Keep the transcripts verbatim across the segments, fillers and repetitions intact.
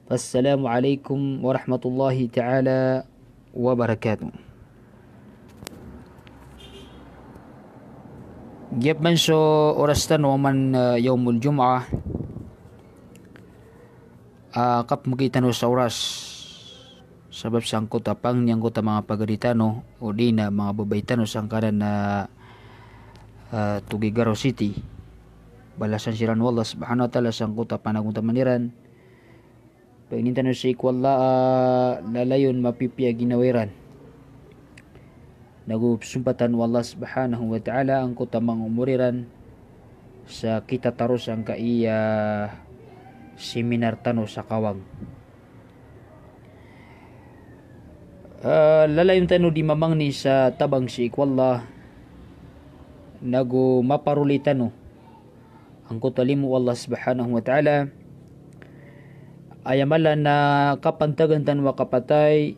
Assalamu alaikum warahmatullahi ta'ala wabarakatuh. Giya pman so oras tano a man, ah, Yawmul Jumu'ah. Ah, kapmgi tano sa oras. Sabap sangkoto a pangni angkoto a manga pagari tano, odi na manga babay tano sangkanan a, ah, Tuguegarao City. Balasan siran o Allah subhanahu wa ta'ala sangkoto a panagontaman iran. Pangnin tano sii ko Allah a lalayon mapipiya ginawa iran. Nago psompatan o Allah subhanahu wa ta'ala angkoto a manga omor iran sa kitataros angkai a seminar tano sa Kawang. Ah, lalayon tano di mamangni sa tabang sii ko Allah, nago maparoli tano angkoto a limo o Allah subhanahu wa ta'ala. Aya mala na kapantagan tano a kapatay,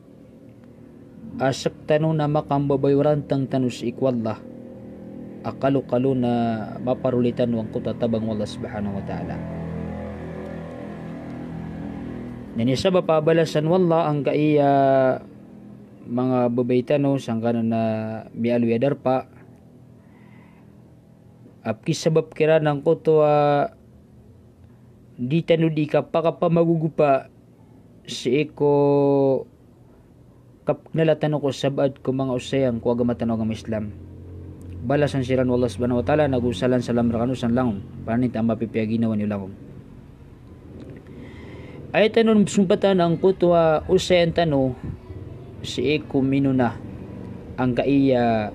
a sktano na makambabayorantang tano sii ko Allah a kalokalo na maparoli tano angkoto a tabang o Allah subhanahu wa ta'ala. Na aya sabap a balasan o Allah angkai a manga babay tano sangkanan a miyaaloy a darpa a pkisabap kiran angkoto a di tano di kapakapamagogopa sii ko kapknala tano ko sabaad ko manga osayan ko agama tano a agama Islam. Balasan siran o Allah subhanahu wa ta'ala, nago salam salam rkano san langon, pangnin ta a mapipiya ginawa niyo langon. Aya tano psompatan angkoto a osayan tano sii ko minona angkai a,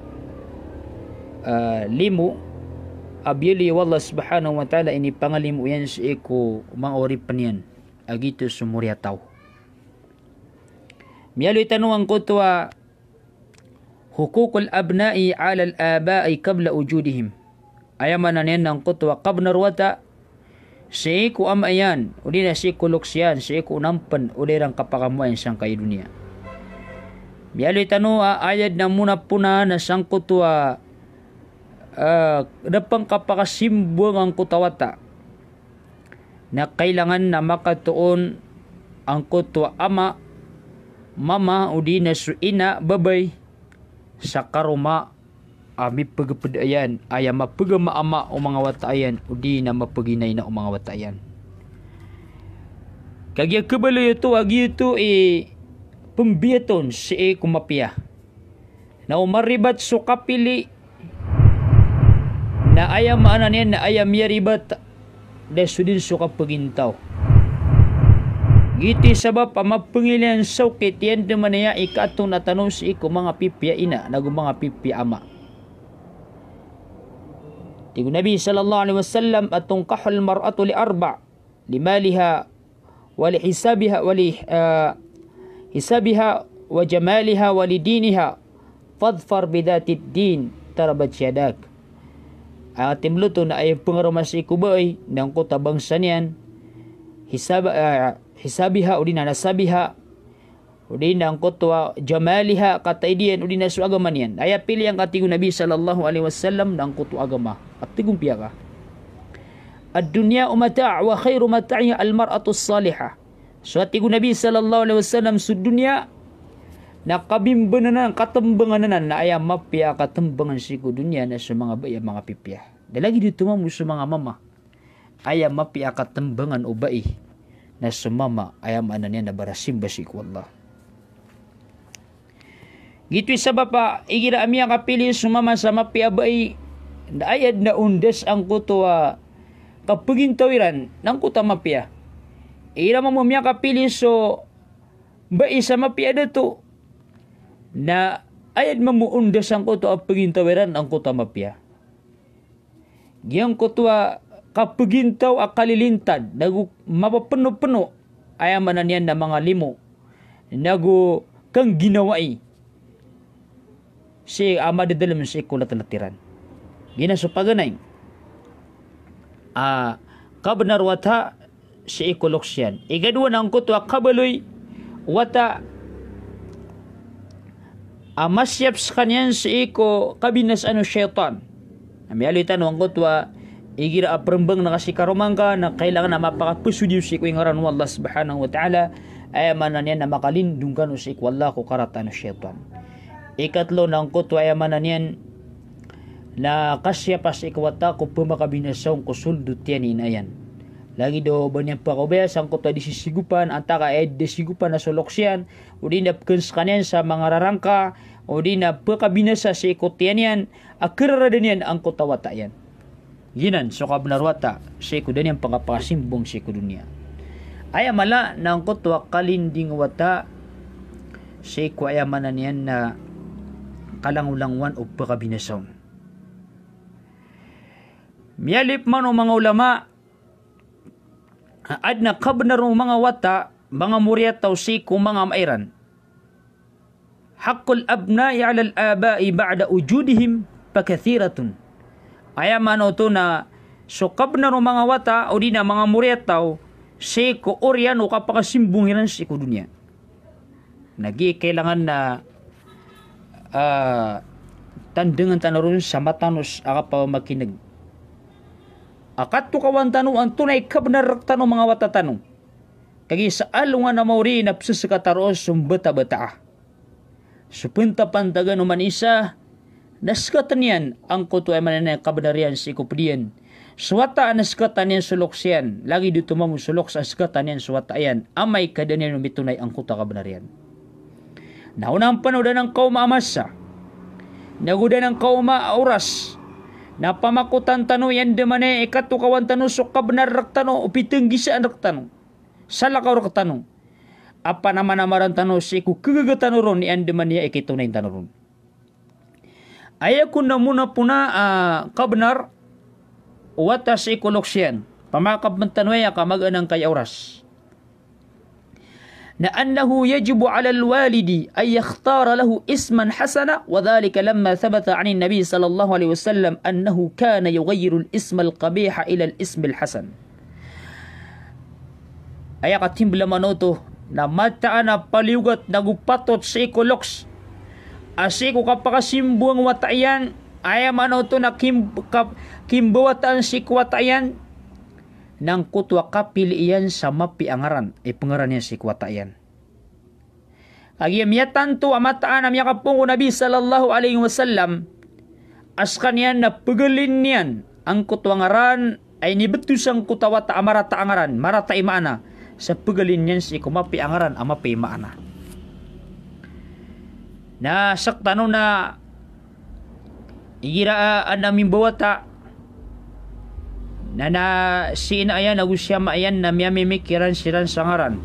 ah, limo a biyaloy o Allah subhanahu wa ta'ala, inipangalimo iyan sii ko manga oripn iyan a giyoto so moriyataw. Miyaaloy tano angkoto a حقوق الأبناء على الآباء قبل وجودهم. Aya maana niyan na angkoto a kabnar o wata sii ko ama iyan, odi na sii ko loks iyan, sii ko onaan pn o da iran kapakamoayan sangkai a doniya. Miyaaloy tano a aya dn a mona pona na sangkoto a, ah, da pn kapakasimbowang angkoto a wata na kailangan na makatoon angkoto a ama, mama, odi na so ina, babay, sa karoma a mipgpd iyan, aya mapgamaama o manga wata iyan, odi na mapginaina o manga wata iyan. Kagiya kabaloy oto a giyoto i pmbiyat on sii ko mapiya. Na o maribat so kapili, na aya maana niyan na aya miyaribat da so dn so kapagintaw. Giyoto i sabap a mapangilay sa okit iyan dn manaya i kaatoon tano sii ko manga pipiya ina, nago manga pipiya ama. Tig o Nabi sallallahu alaihi wasallam a تنكح المرأة لأربع: لمالها ولحسبها ول-، ah, حسبها وجمالها ولدينها فاظفر بذات الدين تربت يداك. Ah, timloto na aya pngaroma sii ko babay na angkoto a bangsa niyan, hisab-, ah, حسبها, odi na نسبها, odi na angkoto a جمالها, kataidiyan, odi na so agama niyan. Aya piliya ngka, tig o Nabi sallallahu alaihi wasallam, na angkoto a agama a ptigompiya ka. الدنيا متاع وخير متاعها المرأة الصالحة. So, a tig o Nabi sallallahu alaihi wasallam, so doniya na kabimbanan anan, katmbangan anan, na aya mapiya a katmbangan sii ko doniya na so manga babay a manga pipiya. Da lagid oto mambo so manga mama. Aya mapiya a katmbangan o babay na so mama, aya maana niyan na barasimba sii ko Allah. Giyoto i sabap a igira a miyakapili so mama sa mapiya a babay, na aya dn a ondas angkoto a kapagintaw iran na angkoto a mapiya. Igira mambo miyakapili so babay sa mapiya a dato, na aya dn mambo ondas angkoto a pagintaw iran na angkoto a mapiya. Giyangkoto a kapagintaw a kalilintad, nago mapapnopno, aya maana niyan na manga limo, nago kangginawai sii a madadalm sii ko latlat iran. Giyanan so paganay a kabnar o wata sii ko loks iyan. Ikadowa na angkoto a kabaloy o wata a masiyap skaniyan sii ko kabinasaan o shaytan. Na miyaaloy tano angkoto a igira a perembang na kasi karoma ngka, na kailangan a mapakapesodi sii ko ingaran o Allah subhanahu wa ta'ala. Aya maana niyan na makalindong kano sii ko Allah ko karatan o shaytan. Ikatlo na angkoto aya maana niyan na kasiyapa sii ko wata ko pemakabinasa on ko sold o tiyan i ina iyan. Lagid o ba niyan pakaobaya sangkoto a di sisigopan, antaa ka aya di sigopan a so loks iyan, odi na pekensekan iyan sa manga rarangka, odi na pekabinasa sii ko tiyan iyan, a keraradan iyan angkoto a wata iyan. Giyanan so kabenar o wata sii ko da niyan pekapakasimbong sii ko doniya. Aya mala na angkoto a kalinding o wata sii ko aya maana niyan na kalangolangowan o pekabinasa on. Miyalip man o manga ulama, aden a kabenar o manga wata, manga moriyataw sii ko manga ama iran. Haqqul abna'i 'alal aba'i ba'da wujudihim fakathiratun. Aya maana oto na so kabenar o manga wata, odi na manga moriyataw sii ko oriyan o kapakasimbong iran sii ko doniya. Na giya i kailangan na, ah, tandangan tano ron sa matanos a kapamakineg. A katokawan tano antonaa i kabenar rektano manga wata tano. Kagiya sa alongan a maori na pesesekata roo so mbatabataa. So pentapantagan o manosiya, na sekatan iyan angkoto aya maana niyan kabenar iyan sii ko ped iyan. So wata na sekatan iyan so loks iyan, lagid oto mambo so loks a sekatan iyan so wata iyan, amay ka da niyan mitonay angkoto a kabenar iyan. Na onaan pen o da niyan kaoma a masa, nago da niyan kaoma a oras, na pamakotan tano i andamanaya i katokawan tano so kabenar rektano o pitenggisaan rektano, salakaw rektano, a panamanamaran tano sii ko kegaga tano ron i andamanaya i kitonayn tano ron. Aya kon a mona pona a kabenar o wata sii ko loks iyan, pamakapentano aya ka magaan angkaya oras. Na annahu yajibu 'alal walidi an yakhtara lahu isman hasana, wa dhalika lamma thabata 'anin Nabi sallallahu alaihi wasallam annahu kana yughayyirul ismal qabiha ilal ismil hasan. Aya katimbela maana oto na mataan a paliyogat nago patot sii ko loks a sii ko kapakasimbong o wata iyan, aya maana oto na kim-, kap-, kimbawataan sii ko wata iyan, na angkoto a kapili iyan sa mapiya a ngaran i pengaran iyan sii ko wata iyan. Kagiya miyatanto a mataan a miyakapoon ko Nabi sallallahu alaihi wasallam a sekaniyan na pegalin iyan angkoto a ngaran a inibeto sangkoto a wata a marata a ngaran, marata i maana, sa pegalin iyan sii ko mapiya a ngaran a mapiya i maana. Na sektano na igira a, aden a mimbawata, na, na si ina iyan ago si ama iyan na miyamimikiran siran sa ngaran.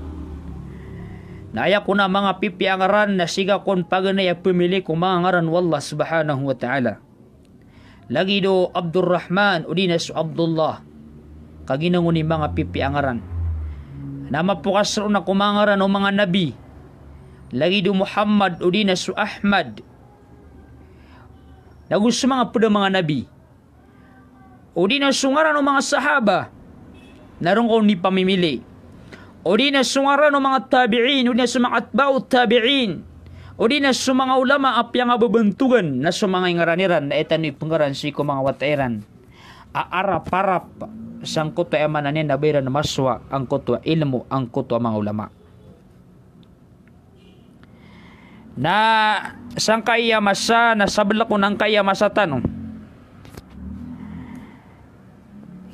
Na aya kon a manga pipiya a ngaran na sii ka kon paganay a pemili ko manga ngaran o Allah subhanahu wa ta'ala. Lagid o Abdurrahman, odi na so Abdullah. Kagiya ino i manga pipiya a ngaran na mapokas roo na ko manga ngaran o manga nabi. Lagid o Muhammad, odi na so Ahmad. Nago so manga ped a manga nabi. Odi na so ngaran o manga sahaba na roo kon i pamimili. Odi na so ngaran o manga tabi'in, odi na so manga atba'ut tabi'in. Odi na so manga ulama a piyangababantogan na so manga ingaran iran na aya tano i pengaran sii ko manga wata iran a araparap sangkoto a aya maana niyan na ba iran masowa angkoto a ilmo angkoto a manga ulama. Na sangkaya masa, na sabelek on angkaya masa tano,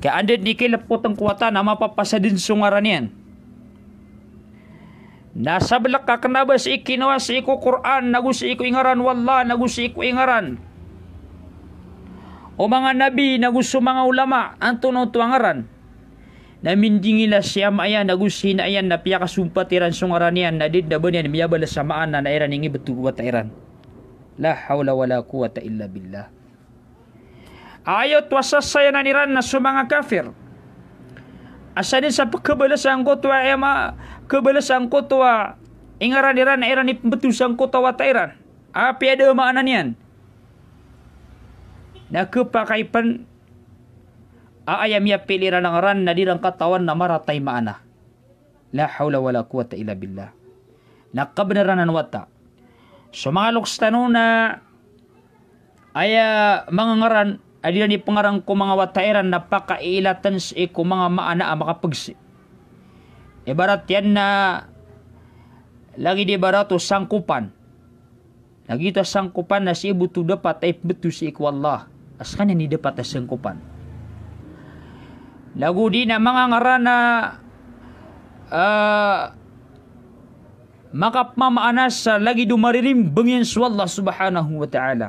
ka anda den i kilepoten ko wata na mapapasa den so ngaran iyan. Na sabelek ka kena ba sii kinowa sii ko Qur'an, nago sii ko ingaran o Allah, nago sii ko ingaran o manga nabi, nago so manga ulama, antonaa oto a ngaran. Na mindingila si ama iyan ago si ina iyan na piyakasompat iran so ngaran iyan, na di den a ba niyan miyabalas a maana na iran ingibeto ko wata iran. La hawla wala quwwata illa billah. Aya oto a sasayanan iran na so manga kafir a sadn sa pekhabalas angkoto a aya ma-, khabalas angkoto a ingaran iran na iran ipembeto sangkoto a wata iran. Apiya da a maana niyan na khapakay pen a aya miyapili iran a ngaran na di iran katawan na marata i maana. La hawla wala quwwata illa billah. Na kabenaran anan wata. So manga loks tano na aya manga ngaran a di iran ipangaran ko manga wata iran na pakaiilatan sii ko manga maana a makapegsi. Ibarat iyan na lagid ibarat o sangkopan. Na giyoto a sangkopan na sii bo oto dapat a ipembeto sii ko Allah a sekaniyan i dapat a sangkopan. Lagid iyan a manga ngaran a, ah, makapamamaana sa lagid o maririmbang iyan so Allah Subhanahu wa Ta'ala.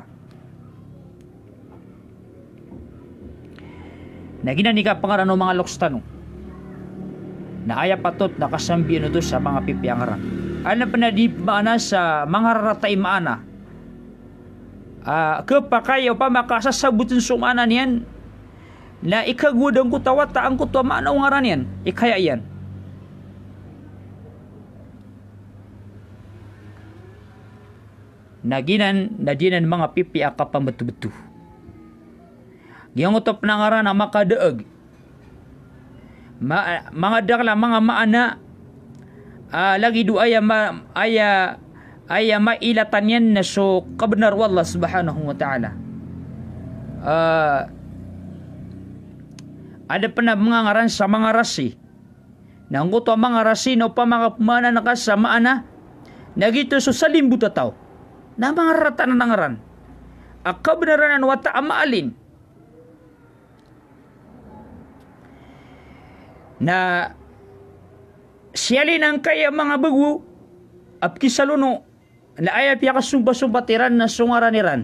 Na giyanan i kapangaran o manga loks tano. Na aya patot na kasambian oto sa manga pipiya a ngaran. Aya pen a di maana sa manga rarata i maana. Ah, kepakay opama ka sasaboten so maana niyan. Na ikagowad angkoto a wata angkoto a maana o ngaran iyan. Ikaya iyan. Na giyanan, na giyanan manga pipiya a kapambeto-beto. Giyangkoto pen a ngaran a makadaeg. Ma-, manga dakl a manga maana, ah, lagid o aya ma-, aya, aya mailatan iyan na so kabenar o Allah Subhanahu wa Ta'ala. Ah, ada pen a manga ngaran sa manga rasi. Na angkoto a manga rasi na opama ka pemaanaan ka sa maana, na giyoto so salimbot a taw. Na manga rarata anan a ngaran. A kabenar anan o wata a maalin. Na siyalin angkaya manga bego a pekisalono. Na aya piyakasompa-sompat iran na so ngaran iran.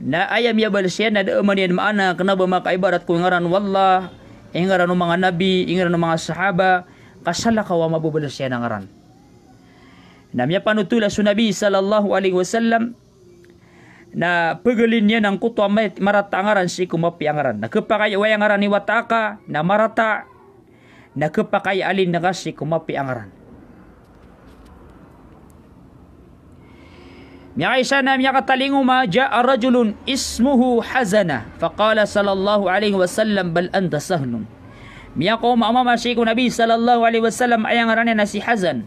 Na aya miyabalas iyan na da a maana iyan maana, kena ba makaibarat ko ngaran o Allah, ngaran o manga nabi, ngaran o manga sahaba, ka salakaw a mababalas iyan a ngaran. Na miyapanothol a so Nabi sallallahu alaihi wasallam, na pegalin iyan angkoto a ma-, marata a ngaran sii ko mapiya a ngaran. Na kepakay o aya ngaran i wata aka, na marata, na kepakay a alin ka sii ko mapiya a ngaran. Miyakaisa na miyakatalingoma, ja'a rajulun ismuhu Hazana, faqala sallallahu alaihi wasallam, "Bal anta Sahlun." Miyakaoma a mama sii ko Nabi sallallahu alaihi wasallam, aya ngaran iyan na si Hazan.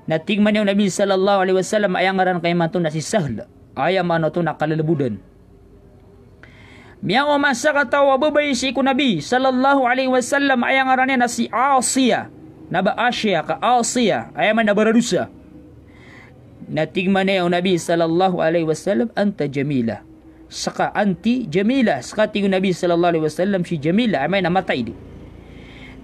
Na tig mambo o Nabi sallallahu alaihi wasallam, aya ngaran ka imanto na si Sahl. Aya maana oto na kalelebodan. Miyaoma sakataw a babay sii ko Nabi sallallahu alaihi wasallam, aya ngaran iyan na si Asiya. Na ba Asiya ka Asiya, aya maana na baradosa. Na tig mambo o Nabi sallallahu alaihi wasallam, "Anta Jamila." Seka anti Jamila, seka tig o Nabi sallallahu alaihi wasallam si Jamila, aya maana na mataid.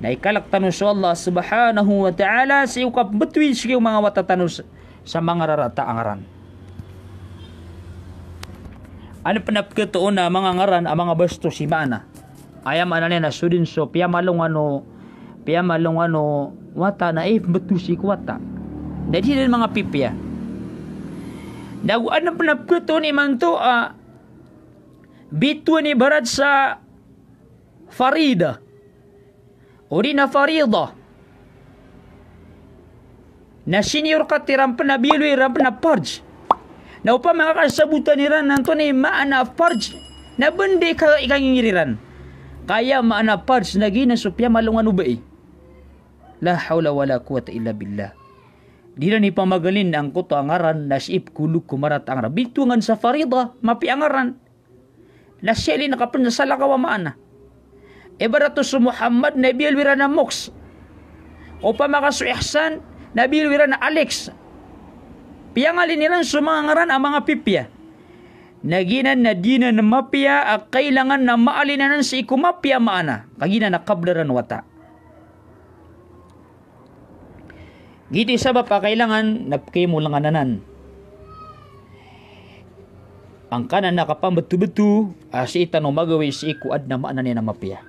Na ikalek tano so Allah subhanahu wa ta'ala sii ko kapembetowi sii ko manga wata tano sa, sa manga rarata a ngaran. Anda pen a peketoon a manga ngaran a manga bastos i maana. Aya maana niyan na so den so piyamalongan o, piyamalongan o wata na ipembeto sii ko wata. Na di den manga pipiya. Na go anda pen a peketoon imanto a bitowan ibarat sa farida. Odi na farida. Na senior kat iran pen a biyaloy iran pen a farj. Na opama ka kasabotan iran antonaa i maana a farj, na benda i ka, i kangingir iran. Ka aya maana a farj na giyanan so piyamalongan o bai. La hawla wala quwwata illa billah. Di iran ipamagalin angkoto a ngaran na sii pekholog ko marata a ngaran. Bitowan sa farida, mapiya a ngaran. Na sii lin ka pen sa salakaw a maana. Ibarat o so Muhammad na biyaloy iran a Mox. Opama ka so Ihsan na biyaloy iran a Alex. Piyangalin iran so manga ngaran a manga pipiya. Na giyanan na di nan mapiya a kailangan na maalin anan sii ko mapiya a maana. Ka giyanan na kabenaran o wata. Giyoto i sabap a kailangan na pekimolangan anan. Angkanan a kapambetobeto a sii tano magawii sii ko aden a maana niyan a mapiya.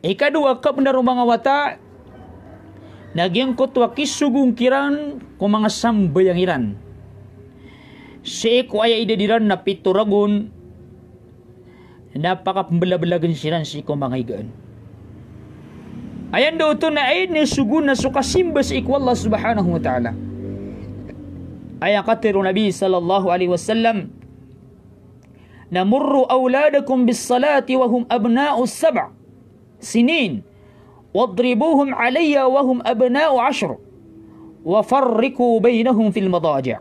Ikadowa a kabenar o manga wata na giyangkoto a kisogong kiran ko manga sambayang iran. Sii ko aya idad iran na pito ragon na pakapembelabelagen siran sii ko manga igaan. Aya ndao oto na inisogo na so kasimba sii ko Allah subhanahu wa ta'ala. Aya katharo o Nabi sallallahu alaihi wasallam na, "Murru awladakum bis salati wa hum abna'u sab' sinin, wadribuhum alayha wa hum abna'u ashr, wa farriqu baynahum fil madaji'."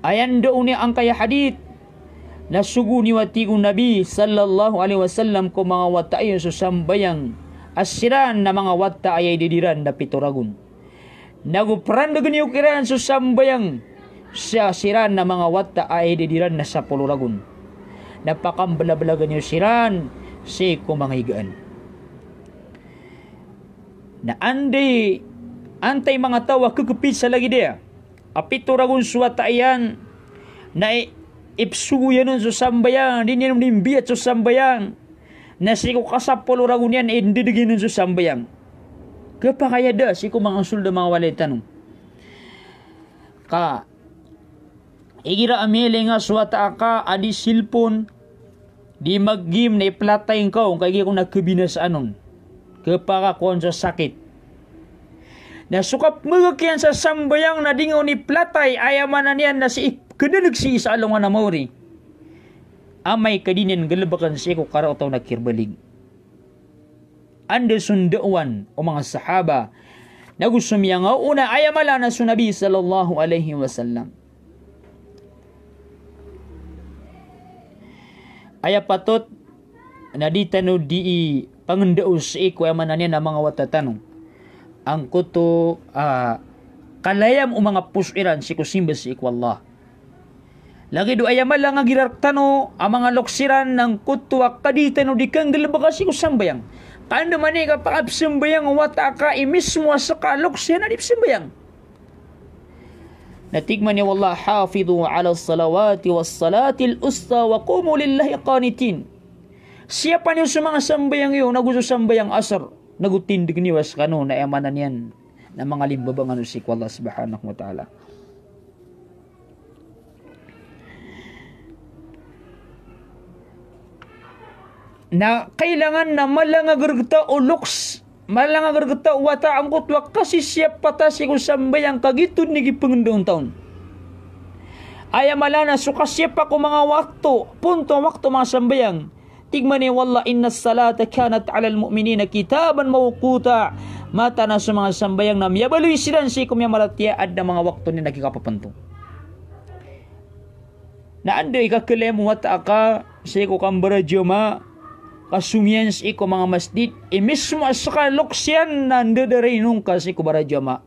Aya ndao niyan angkaya hadith Na sogo niyo a tig o Nabi sallallahu alaihi wasallam ko manga wata iyo so sambayang a siran na manga wata a aya idad iran na pito ragon. Nago perandegen iyo kiran so sambayang sa siran na manga wata a aya idad iran na sapolo ragon. Na pakambelabelagan iyo siran sii ko manga igaan. Na anda i, antai manga taw a kekepit sa lagid iyan a pito ragon so wata iyan, na i-, ipsogo iyan on so sambayang, di niyan on imbiyat so sambayang. Na sii ko kasapolo ragon iyan, indedeg iyan on so sambayang. Kepakay a da sii ko manga sold a manga walay tano. Ka igira a miyailay nga so wata aka a di cellphone, di mag-game, na iplatay ngka on, ka igira kon a kebinasaan on. Kepakakowan so sakit. Na so kapemegek iyan sa sambayang na di nga on iplatay, aya maana niyan na sii kedaleg sii sa alongan a maori. Amay ka di niyan nggalebeken sii ko karaotaw na kirbalig. Anda so ndaowan o manga sahaba, nago so miyangaoona, aya mala na so Nabi sallallahu alaihi wasallam. Aya patot na di tano di ipangendao sii ko aya maana niyan a manga wata tano angkoto, ah, kalayam o manga poso iran sii ko simba sii ko Allah. Lagid o aya mala nga igira rektano a manga loks iran angkoto a ka di tano di kanggalebeka sii ko sambayang. Ka anda man i kapakapesambayang o wata aka i mismo a seka a loks iyan a di pesambayang. Na tig man iyan o Allah, "Hafidhu ala salawati was salatil usta wa qumu lillahi qanitin." Siyapa niyo so manga sambayang iyo, nago so sambayang asar, nago tindeg niyo a sekano na aya maana niyan na manga limbabang ano sii ko Allah subhanahu wa ta'ala. Na kailangan na malangag rekta o loks, malangag rekta o wata angkoto a kasisiyapa ta sii ko sambayang ka giyoto den i kipengendaon ta on. Aya mala na so kasiyapa ko manga wakto, ponto a wakto manga sambayang. Tig man iyan o Allah, "Innas salata kanat alal mu'minina kitaban mawquta." Mataan a so manga sambayang na miyabaloy siran sii ko miyamaratiyaya, aden a manga wakto niyan a kikapapento. Na anda i kakelayam o wata aka sii ko kambarajamaah, ka somiyan sii ko manga masjid, i mismo a seka a loks iyan na ndadarain on ka sii ko barajamaah.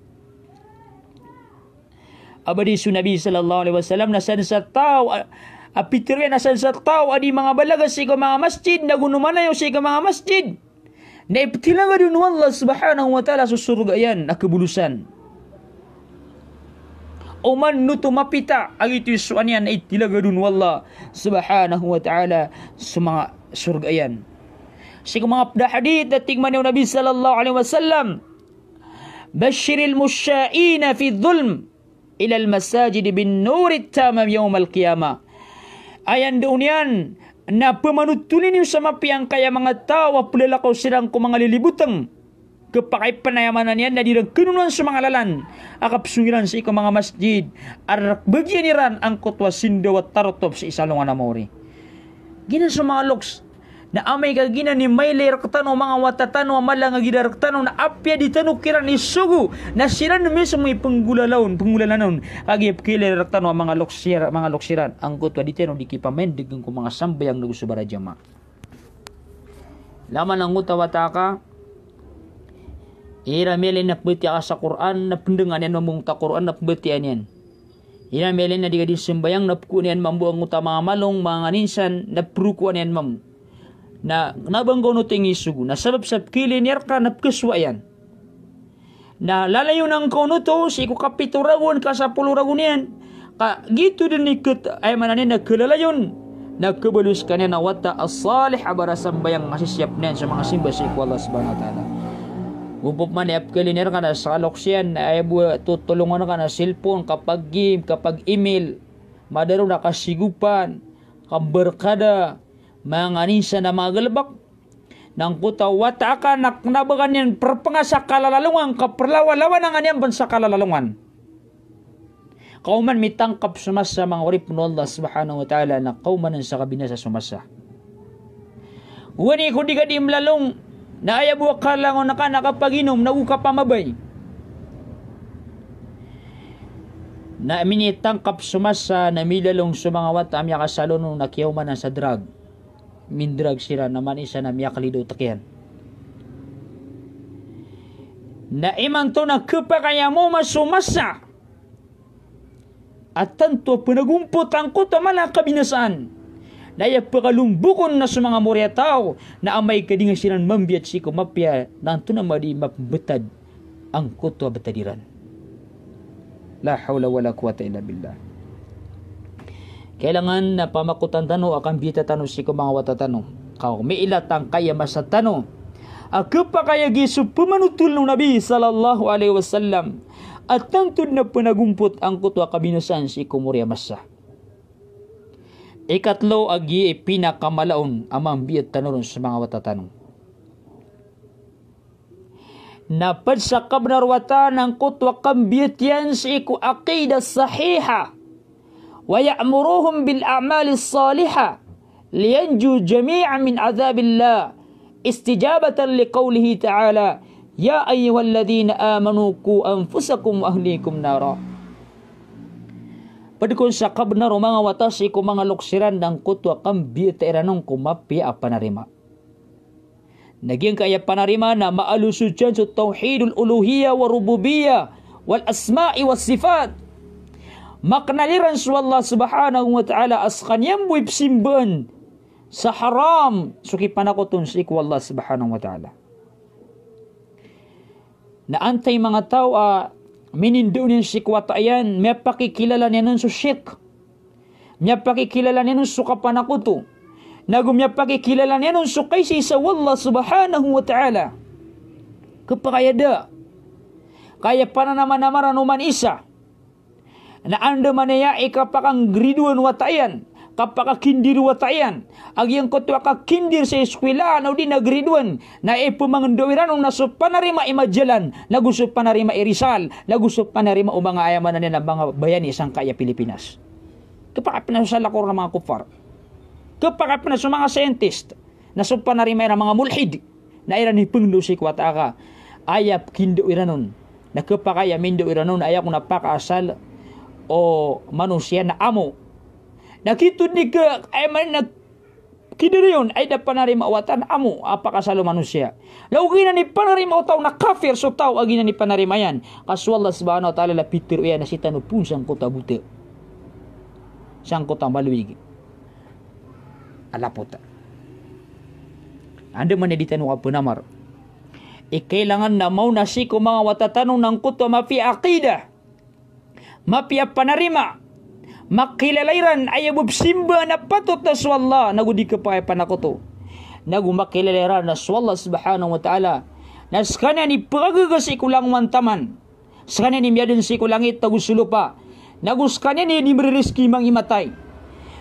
A ba di so Nabi sallallahu alaihi wasallam na sadn sa taw a, a pitero iyan a sadn sa taw a di mangabalaga sii ko manga masjid, na go nomanayaw sii ko manga masjid, na iptilagad on o Allah subhanahu wa ta'ala so sorga iyan a kebolosan. Oman oto mapita a giyoto i sowa niyan na itilagad on o Allah subhanahu wa ta'ala so manga sorga iyan. Sii ko manga ped a hadith na tig man iyan o Nabi sallallahu alaihi wasallam, "Bashshiril mashsha'ina fi dhulm ilal masajid bin nurit tamam yawmal qiyamah." Aya ndao niyan na pemanotoli niyo sa mapiya angkaya manga taw a pelalakaw siran ko manga liliboteng. Kepakay pen, aya maana niyan na di iran kenonoan so manga lalan a kapesong iran sii ko manga masjid a rekbagian iran angkoto a sindaw a tarotop sii sa alongan a maori. Giyanan so manga loks. Na amay ka giyanan i mailay rektano a manga wata tano a mala nga igira rektano na apiya di tano kiran isogo, na siran mismo i penggolalaw on, penggolalaw on. Kagiya pekhailay rektano a manga loks iran, manga loks iran angkoto a di tano di kipamaindeg ko manga sambayang nago so barajamaah. Laman angkoto a wata aka, igira miyailay na pembatiyaa ka sa Qur'an, na pendengan iyan mambo angkoto a Qur'an na pembatiyaan iyan. Igira miyailay na di ka di sambayang na pekowaan iyan mambo angkoto a manga malong, manga nganin san, na perokowaan iyan mambo. Na kena ba ngka on oto ingisogo, na sabap sa pekhailay niyan reka na pekesowa iyan. Na lalayon angka on oto sii ko kapito ragon, kasapolo ragon iyan. Ka giyoto den i ket, aya maana niyan na kelalayon, na kebaloy sekaniyan a wata a salih a barasambayang a sisiyap niyan so manga simba sii ko Allah subhanahu wa ta'ala. Opama na aya pekhailay niyan reka na seka a loks iyan, na aya bo a totolongan ka na cellphone, kapag-game, kapag-email, madaro na kasigopan, kabarkada, manga nganin san a manga galebek. Na angkoto a wata aka na kena ba ka niyan perpenga sa kalalalongan, ka perlawalawan a nga niyan pen sa kalalalongan. Ka oman mitangkap so masa, manga oripen o Allah subhanahu wa ta'ala, na kaomanan sa kabinasa so masa. Gowani ko di ka di melalong, na aya bo a kalangon aka na kapaginom nago kapamabay. Na minitangkap so masa, na milalong so manga wata a miyakasalono na kiyaomanan sa drug. Mindrag siran, na man isa na miyakalido takiyan. Na imanto na kepakay a maoma so masa a tanto a penagompot angkoto a mala a kabinasaan. Na aya pekalombokon na so manga moriyataw, na amay ka di nga siran mambiyat sii ko mapiya, na antonaa man di mapembetad angkoto a betad iran. La hawla wala quwwata illa billah. Kailangan na pamakotan tano a kambiyata tano sii ko manga wata tano. Ka miilat angkaya masa tano a kepakay a giya so pemanotol o Nabi sallallahu alaihi wasallam a tanto den a penagompot angkoto a kabinasaan sii ko mori a masa. Ikatlo a giya i pinakamala on a mambiyat tano ron so manga wata tano. Na ped sa kabenar o wata na angkoto a kambiyat iyan sii ko aqidah sahiha. Wa ya'muruhum bil a'malis salihah liyanju jami'an min adhabillah, istijabatan liqawlihi ta'ala, "Ya ayyuhalladhina amanu qu anfusakum wa ahlikum nara." Ped kon sa kabenar o manga wata sii ko manga loks iran na angkoto a kambiyat iran on ko mapiya a panarima. Na giyangkaya panarima na maalosodan so tawhidul uluhiyyah wa rububiyyah wal asma'i was sifat. Makenal iran so Allah subhanahu wa ta'ala a sekaniyan bo i pesimbaan sa haram so kipanakoton sii ko Allah subhanahu wa ta'ala. Na antai manga taw a minindao niyan sii ko wata iyan, miyapakikilala niyan on so shirk. Miyapakikilala niyan on so kapanakoto. Nago miyapakikilala niyan on so kaisaisa o Allah subhanahu wa ta'ala. Kepakay a da. Kaya pananamanamaran o man isa. Na andamanaya i kapakanggrade one o wata iyan, kapakakindir o wata iyan, a giyangkoto a kakindir sa iskwilaan odi na grade one, na ipemangendao iran on na so panarima i Magellan, nago so panarima i Rizal, nago so panarima o manga aya maana niyan a manga bayani sangkaya Pilipinas. Kepakay pen a so salakaw ron a manga kuffar. Kepakay pen a so manga scientist, na so panarima iran a manga mulhid. Na iran i pengendo sii ko wata a ka aya kindao iran on. Na kepakay a mindao iran on, aya kon a pakaasal o manosiya na amo. Na kito di ka, aya maana niyan na kidari on, ay da panarima o wata na amo a pakaasal o manosiya. Law giyanan i panarima o taw na kafir so taw a giyanan i panarima iyan. Ka so Allah subhanahu wa ta'ala na pitero iyan a sii tano poon sangkoto a bota. Sangkoto a malowig a lapota. Andamanaya di tano kapenamar. I kailangan na maona sii ko manga wata tano na angkoto a mapiya a aqidah. Mapiya a panarima. Makilala iran a aya bo pesimbaan a patot na so Allah, nago di kepakay a panakoto. Nago makilala iran na so Allah subhanahu wa ta'ala na sekaniyan i pekagaga sii ko langowan taman. Sekaniyan i miyaden sii ko langit ago so lopa. Nago sekaniyan i di meririzki mangimatay.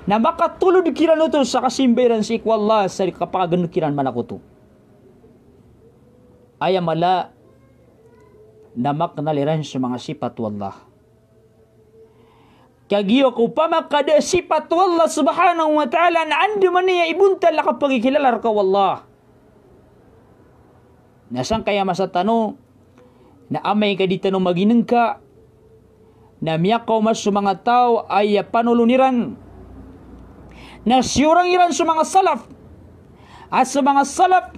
Na makatolod kiran oto sa kasimba iran sii ko Allah sa di kapakagen kiran manakoto. Aya mala na makenal iran so manga sipat o Allah. Kagiya ko opama ka da a sipat o Allah subhanahu wa ta'ala na andamanaya i bontal a kapakikilala reka o Allah. Na sangkaya masa tano, na amay ka di tano maginengka, na miyakaoma so manga taw a aya panolon iran. Na siyorang iran so manga salaf. A so manga salaf,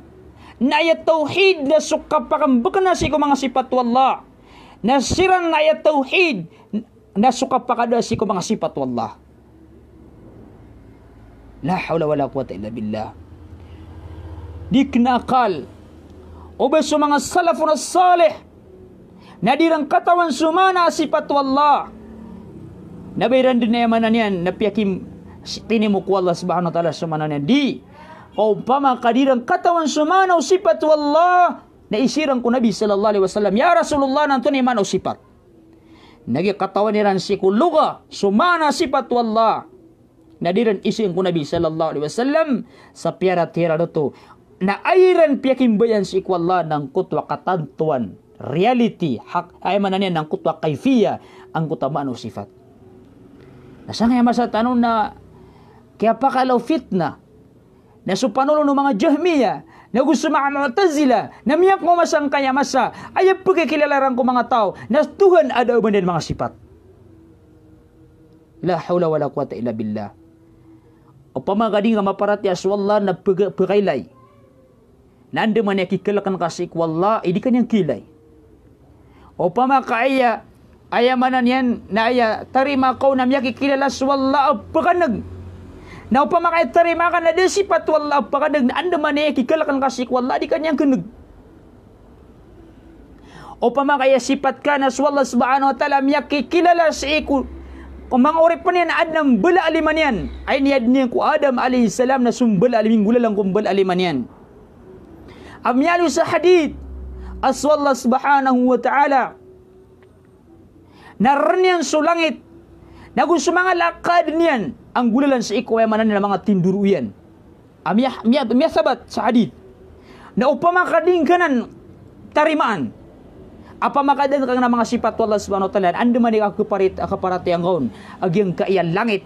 na aya tawhid na so kapakambekena sii ko manga sipat o Allah. Na siran na aya tawhid na so kapakada sii ko manga sipat o Allah. La hawla wala quwwata illa billah. Di kena akal o ba so manga salafun salih na di ran katawan so maana a sipat o Allah. Na ba iran den aya maana niyan na piyakim-, tinimo ko Allah subhanahu wa ta'ala so maana niyan. Di. Ka opama ka di ran katawan so maana o sipat o Allah, na isiran ko Nabi sallallahu alaihi wasallam, "Ya Rasulullah, na antonaa i maana o sipat?" Na giya katawan iran sii ko lugha so maana a sipat o Allah. Na di ran isiran ko Nabi sallallahu alaihi wasallam sa piyaratiyaya iran oto. Na aya iran piyakimbayaan sii ko Allah na angkoto a katantoan, reality, hak, aya maana niyan na angkoto a kaifiya, angkoto a maana o sipat. Na sangkaya masa tano na kiyapakala o fitna. Na so panolon o manga Jahmiyyah, nago so manga Mu'tazilah, na miyakaoma sangkaya masa, aya pekikilala iran ko manga taw na so Tuhan a da a ba niyan manga sipat. La hawla wala quwwata illa billah. Opama ka di nga maparatiyaya so Allah na pega-, pegailay. Na andamanaya i kikaleken ka sii ko Allah, i di ka niyan kiilay. Opama ka aya, aya maana niyan na aya tarimaa ka on na miyakikilala so Allah a pekaneg. Na opama ka aya tarimaa ka na da sipat o Allah a pekaneg, na andamanaya i kikaleken ka sii ko Allah a di ka niyan keneg. Opama ka aya sipat ka na so Allah subhanahu wa ta'ala miyakikilala sii ko, ko manga oripen iyan a aden a mbala a lima niyan. Aya niyan ko Adam alayhis salam na so mbala a lima, nggolalan ko mbala a lima niyan. A miyaaloy sa hadith a so Allah subhanahu wa ta'ala na reniyan so langit, nago so manga lakad niyan a nggolalan sii ko aya maana niyan a manga tindoro iyan. A miya-, miya-, miyasabat sa hadith. Na opama ka di ngka nan tarimaan, a pamakadaan ka nan manga sipat o Allah subhanahu wa ta'ala, andamanaya i kaparit-, kaparatiyayaan ka on a giyangkaya langit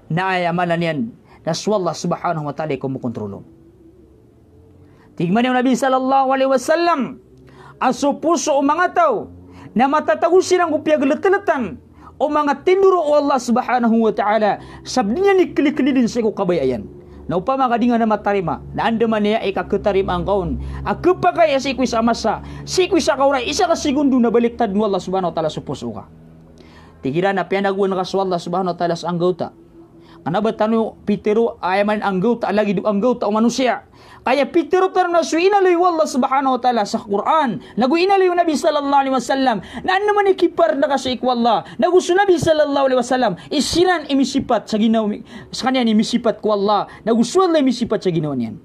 na aya maana niyan na so Allah subhanahu wa ta'ala i komokontrol on. Tig mambo o Nabi sallallahu alayhi wasallam, a so poso o manga taw na matatago siran ko piyagleteletan o manga tindoro o Allah subhanahu wa ta'ala, sa di niyan ikelikeliden sii ko kabaya iyan. Na opama ka di nga nan matarima, na andamanaya i kaketarimaan ka on a kepakay a sii ko isa a masa, sii ko isa ka oras, isa ka segundo na baliktad o Allah subhanahu wa ta'ala so poso ka. Tig iran a piyanagoan ka so Allah subhanahu wa ta'ala sa anggawta. Kena ba tano pitero a aya maana niyan anggawta a lagid o anggawta o manosiya. Ka aya pitero tano na so inaloy o Allah subhanahu wa ta'ala sa Qur'an, nago inaloy o Nabi sallallahu alayhi wasallam, na andamanaya i kiparenda ka sii ko Allah, nago so Nabi sallallahu alayhi wasallam, i siran i misipat sa ginawa, sekaniyan i misipat ko Allah, nago so Allah i misipat sa ginawa niyan.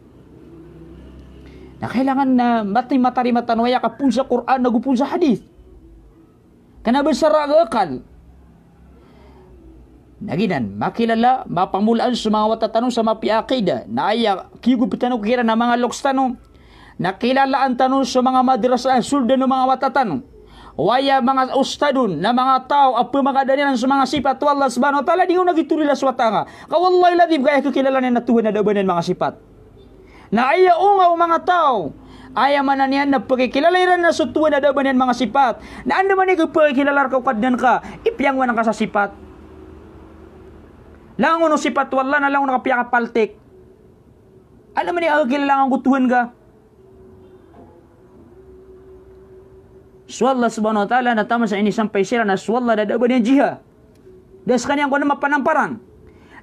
Na kailangan na mati-, matarima tano aya ka poon sa Qur'an, nago poon sa hadith. Kena ba sa raga akal. Na giyanan, makilala, mapamolaan so manga wata tano sa mapiya a aqida. Na aya, kiyogop tano kiran a manga loks tano. Na kilalaan tano so manga madrasa a soldan o manga wata tano. Oway a manga ustadh on, na manga taw a pemakadaan iran so manga sipat o Allah subhanahu wa ta'ala, di ngka on a gitorila so wata nga. Ka wallahi ladhim ka aya kekilala niyan na Tuhan a da a ba niyan manga sipat. Na aya onga o manga taw, aya maana niyan na pekikilala iran na so Tuhan a da a ba niyan manga sipat. Na andamanaya i kepekikilala reka o Kadnan ka, ipiyangowan ka sa sipat. Langon o sipat o Allah na langon ka piyakapaltik. Andamanaya i kakilala ngka ko Tuhan ka. So Allah subhanahu wa ta'ala na taman sa inisampay siran na so Allah na da a ba niyan jiha. Da sekaniyan ko aden a mapanamparan.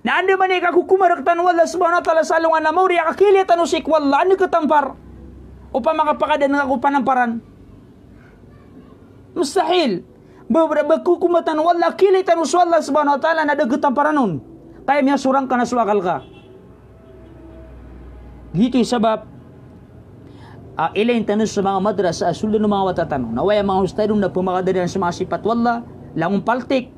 Na andamanaya i kakokoma rektano o Allah subhanahu wa ta'ala sa alongan a maori a kakiilay tano sii ko Allah, anda ketampar? Opama ka pakadaan ka ko panamparan. Mustahil. Ba, ba, ba kokoma tano o Allah, kiilay tano so Allah subhanahu wa ta'ala na da ketamparan on. Ka aya miyasorang ka na so akal ka. Giyoto i sabap a ilayin tano so manga madrasa a soldan o manga wata tano. Na oway a manga ustadh on na pemakadaan iran so manga sipat o Allah, langon paltik.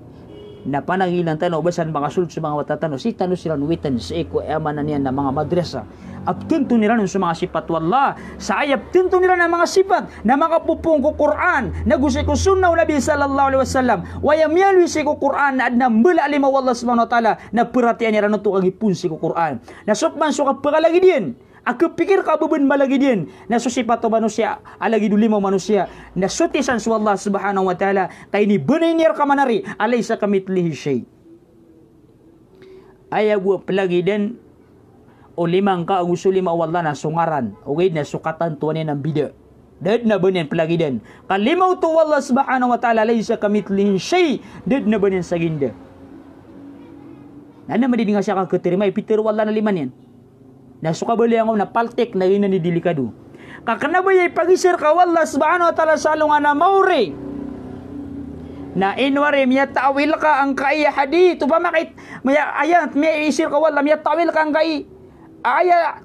Na panagilan tano o ba san makasold so manga wata tano, sii tano siran witan sii ko aya maana niyan na manga madrasa a petenton iran on so manga sipat o Allah. Sa aya petenton iran a manga sipat na makapopoon ko Qur'an, nago sii ko sunnah o Nabi sallallahu alayhi wasallam. Oway a miyaaloy sii ko Qur'an na aden a mbala a lima o Allah subhanahu wa ta'ala, na peratiyayaan iran oto ka gipoon sii ko Qur'an. Na so pman so kapekalagid iyan a kepikir ka a ba ben malagid iyan, na so sipat o manosiya a lagid o lima o manosiya, na soti san so Allah subhanahu wa ta'ala, ka inibenoy niyan reka manari a laysa kamithlihi shay. Aya bo a pelagidan o lima ngka ago so lima o Allah na so ngaran, ogaid na so katantowan iyan a mbida. Da den a ba niyan pelagidan. Ka lima oto o Allah subhanahu wa ta'ala, laysa kamithlihi shay, da den a ba niyan saginda. Na anda man di nga siya kaketerima i pitero o Allah na lima niyan. Na so kabaloy angka on na paltik na giyanan i delikado. Ka kena ba aya ipagisa reka o Allah subhanahu wa ta'ala sa alongan a maori. Na ino ari miyata'wil ka angkai a hadith, opama ka it-, maya-, ayat, miyaisir ka o Allah, miyata'wil ka angkai a ayat.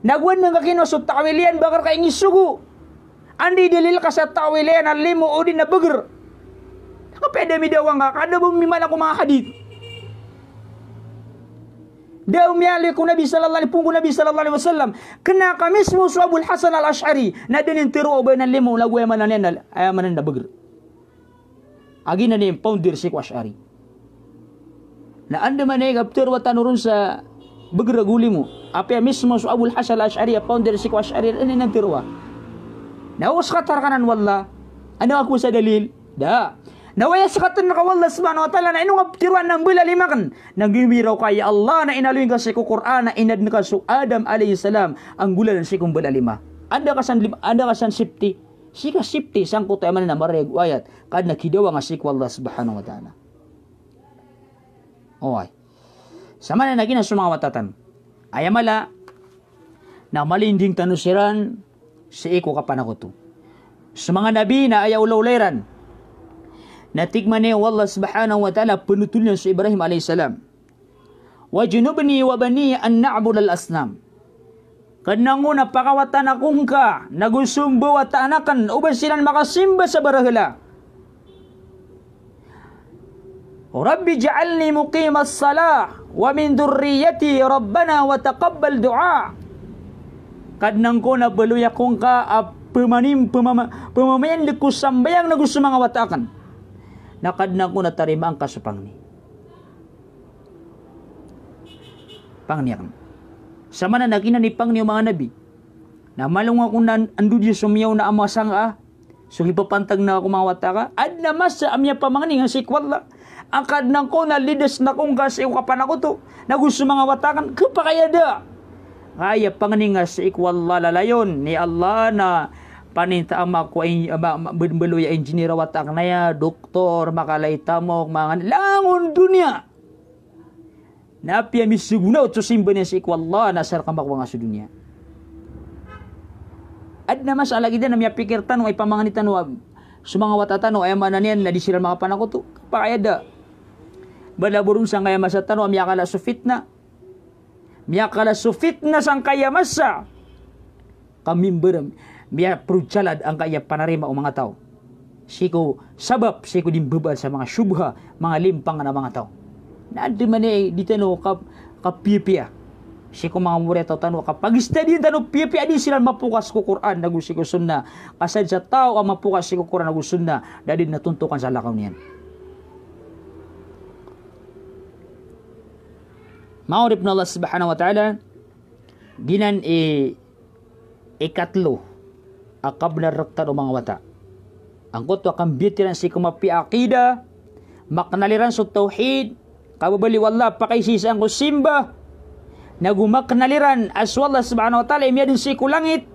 Na gowani ngka kinowa so ta'wil iyan, ba ka reka inisogo. Anda i dalil ka sa ta'wil iyan a limo odi na beger? Ka ped a midawang ka, ka da bo mimaana ko manga hadith. Da a miyaaloy ko Nabi sallallahu alaihi, poon ko Nabi sallallahu alaihi wasallam. Kena ka mismo so Abul Hasan Al-Ash'ari na da niyan tero a ba nan limo, na go aya maana niyan na, aya maana niyan na beger. Agi na niyan founder sii ko Ash'ari. Na anda man i kaptero a tano ron sa beger ago limo. Apiya mismo so Abul Hasan Al-Ash'ari a founder sii ko Ash'ari, anda niyan tero a. Na o sekatar kanan wallah. Anda ako sa dalil? Da. Na aya sktn rka o Allah subhanahu wa ta'ala na ino nga ptharoa na mbala lima akn. Na giyangkoto ka, ya Allah, na inaloy ngka sii ko Qur'an na inadn ka so Adam alayhis salam a nggolalan sii ko mbala lima. Anda ka san lim-, anda ka san safety? Sii ka safety sangkoto a aya maana na marayag o ayat. Ka adn a kidawa nga sii ko Allah subhanahu wa ta'ala. Oway. Sa maana na giyanan so manga wata tano. Aya mala na malinding tano siran sii ko kapanakoto. So manga nabi na aya olaola iran na tig mambo o Allah subhanahu wa ta'ala, pnotol iyan so Ibrahim alayhis salam. "Wajnubni wa baniya an na'budal asnam." Kadnan ko na pakawatan ako ngka, nago so mbawataan akn, o ba siran makasimba sa barahala. "Rabbij'alni muqimas salah, wa min dhurriyyati, rabbana wa taqabbal du'a." Kadnan ko na baloy ako ngka a pmanim-, pmama-, pmamayan ko sambayang nago so manga wata akn. Na Kadnan ko na tarimaan ka so pangni. Pangni akn. Sa maana na giyanan i pangni o manga nabi. Na malong ako na ando di so miyaona a masa nga a so kipapantag na ko manga wata ka. Adn a masa a miyapamangni nga sii ko Allah a Kadnan ko na lidasn ako ngka sii ko kapanakoto nago so manga wata akn, khapakay a da. Aya pangni nga sii ko Allah, lalayon i Allah na paninta ama ko in-, ama, ama, ben-, baloy a engineer a wata akn aya, doktor, makala i tamok, manga langon doniya. Na apiya misogo na oto so simba niyan sii ko Allah na asar ka makowa nga so doniya. Adn a masa a lagid iyan a miyapikir tano a ipamangni tano a so manga wata tano, aya maana niyan na di siran makapanakoto. Khapakay a da. Balabaw ron sangkaya masa tano a miyakala so fitna. Miyakala so fitna sangkaya masa. Ka mimbar, miyaprojalad angkaya panarima o manga taw. Sii ko sabap, sii ko di mbabaal sa manga shubha, manga limpang a manga taw. Na adn man i di tano ka-, kapiyapiya. Sii ko manga moriyataw tano, kapagistadiyan tano piyapiya a di siran mapokas ko Qur'an nago sii ko sunnah. Ka sadn sa taw a mapokas sii ko Qur'an nago sunnah, da dn a tontokan sa lakaw niyan. Manga oripn o Allah subhanahu wa ta'ala, giyanan i ikatlo a kabnar rktano o manga wata. Angkoto a kambiyat iran sii ko mapiya a aqidah, maknal iran so tawhid, kababaloy o Allah a pakaisaisaan ko simba, nago maknal iran a so Allah subhanahu wa ta'ala i miyadn sii ko langit,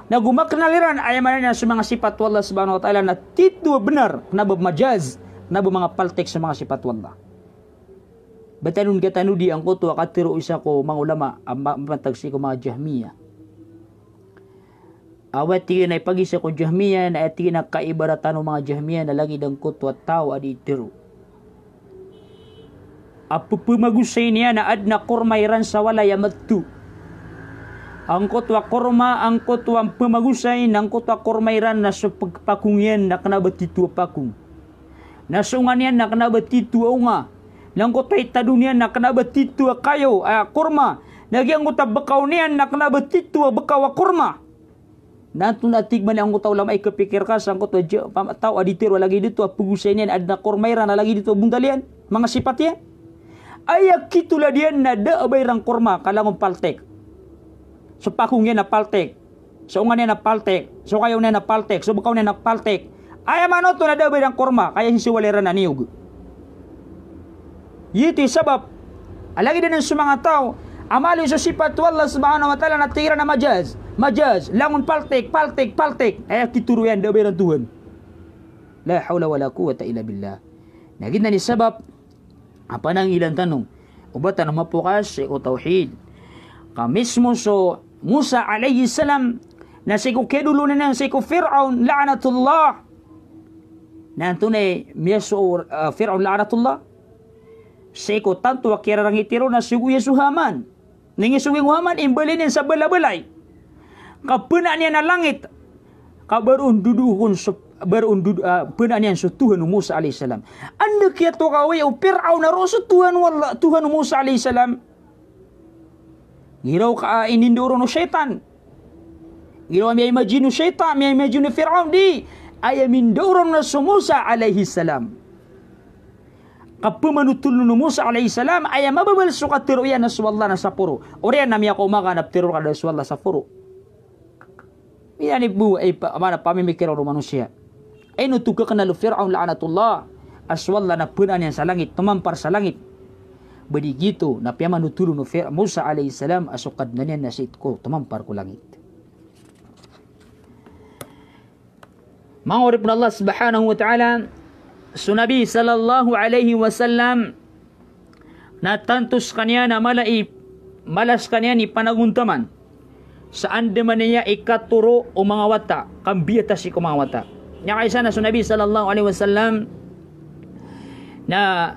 nago maknal iran a aya maana niyan so manga sipat o Allah subhanahu wa ta'ala na titho a bnar, kna ba majaz, kna ba manga paltik so manga sipat o Allah. Ba tano dn katanodi angkoto a katharo o isa ko manga ulama a ma-, mapantag sii ko manga Jahmiyyah. Aya tig iyan a ipagisa ko Jahmiyyah, na aya tig iyan a kaibaratan o manga Jahmiyyah na lagid angkoto a taw a di tharo a pphamagosay niyan na adn a korma iran sa walay a mato. Angkoto a korma, angkoto a pphamagosay, na angkoto a korma iran na so pag-, pakong iyan na kna ba titho a pakong. Na so onga niyan na kna ba titho a onga. Na angkoto a itado niyan na kna ba titho a kayo a korma. Na giyangkoto a bkaw niyan na kna ba titho a bkaw a korma. Na antonaa, tig man iyan, angkoto a ulama, i kapikir ka sa angkoto a ja-, pam-, taw a di tharo a lagid oto a pagosay niyan adn a korma iran a lagid oto a bontal iyan, manga sipat iyan. Aya kitolad iyan na da a ba iran korma ka langon paltik. So pakong iyan na paltik. So onga niyan na paltik, so kayo niyan na paltik, so bkaw niyan na paltik. Aya maana oto na da a ba iran korma, ka aya sii sa walay iran a niyog. Giyoto i sabap a lagid anan so manga taw a maloy so sipat o Allah subhanahu wa ta'ala na tig iran a majaz, majaz, langon paltik, paltik, paltik. Aya kitharo iyan, da a ba iran Tuhan. La hawla wala quwwata illa billah. Na giyanan i sabap a panangilan tano o ba tano mapokas sii ko tawhid. Ka mismo so Musa alayhis salam na sii ko kiyadolon iyan sii ko Fir'aun la'natullah. Na antonaa i miyasowa o, ah, Fir'aun la'natullah? Sii ko tanto a kiyararangiti ron na sogo iyan so Haman. Na ingisogo iyan o Haman, imbaloy niyan sa balabalay. Ka pnaan iyan a langit. Ka baroon dodoon so, baroon dod-, ah, pnaan iyan so Tuhan o Musa alayhis salam. Anda kiyatokawi o Fir'aun a roo so Tuhan o Allah, Tuhan o Musa alayhis salam? Giraw ka, ah, inindao ron o shaytan. Giraw a miya-imagine o shaytan, miya-imagine o Fir'aun, di. Aya mindao ron na so Musa alayhis salam. Ka pmanotol o Musa alayhis salam, aya mababal so katharo iyan na so Allah na saporo. Oriyan na miyakaoma ka na ptharo rka na so Allah saporo. Iyan i bo, ay pa, mana pamimikir o manosiya. Ay no to kaknal o Fir'aun la'natullah. a so Allah na pnaan iyan sa langit, tomampar sa langit. Ba di giyoto na piyamanothol on o Fir-, Musa alayhis salam a so Kadnan iyan na sii ko tomampar ko langit. Manga oripn o Allah subhanahu wa ta'ala, so Nabi sallallahu alayhi wasallam na tanto skaniyan a mala i, mala skaniyan i panagontaman sa andamanaya i katoro o manga wata, kambiyata sii ko manga wata. Miyakaisa na so Nabi sallallahu alayhi wasallam na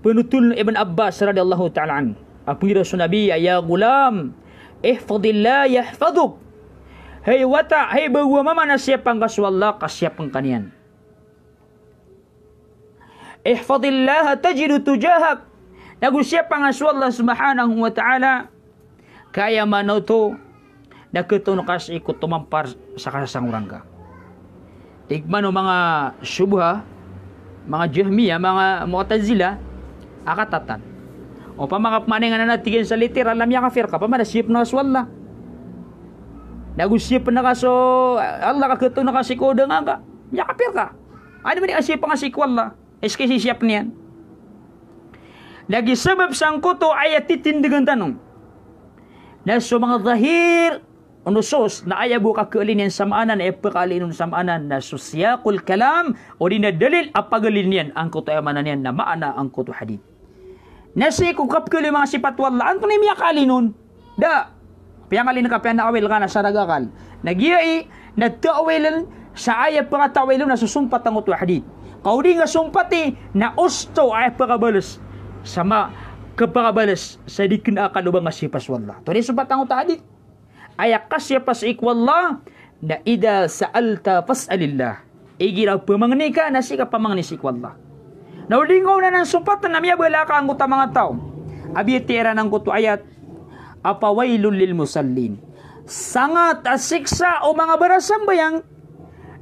pnothol o Ibn Abbas radiyallahu ta'ala anhu a pnggiraw so Nabi a, "Ya ghulam, ihfadhillah yahfadhuk." Hay wata, hay bago a mama, na siyapn ka so Allah ka siyapn ka niyan. "Ihfadhillaha tajidhu tujahak." Nago siyapn ka so Allah subhanahu wa ta'ala ka aya maana oto na khatoon ka sii ko tomampar sa kasasangoran ka. Tig man o manga shubha, manga Jahmiyyah, manga Mu'tazilah, a katatan. Opama ka pman ingka na tig iyan sa literal na miyakafir ka, opama na siyapn ka so Allah. Nago siyapn ka so Allah ka khatoon ka sii ko danga ka, miyakafir ka. Anda man i kasiyapn ka sii ko Allah, iski sisiyapn iyan. Lagid sabap sangkoto a aya titindgan tano na so manga zahir o nusus na aya bo kakhaalin iyan sa maana na aya pkhaalin on sa maana na so siyaqul kalam, odi na dalil a pagaalin iyan angkoto aya maana niyan na maana angkoto hadith. Na sii ko kapkhaalin o manga sipat o Allah, antonaa i miyakaalin on? Da. Piyangaalin ka, piyana'wil ka na sa raga akal. Na giya i, na ta'wiln sa aya pkata'wil on na so sompat angkoto a hadith. Ka o di nga sompati na osto a aya pkabals sa ma-, kapakabals sa di kna a akal o ba nga siyapa so Allah. Oto di sompat angkoto a hadith. Aya kasiyapa sii ko Allah na idha sa'alta fas'alillah. Igira pamangni ka na sii ka pamangni sii ko Allah. Na o di nga on anan sompatn na miyabala ka angkoto a manga taw a biyatiya iran angkoto a ayat a fawailul lil musallin. Sangat a siksa o manga barasambayang.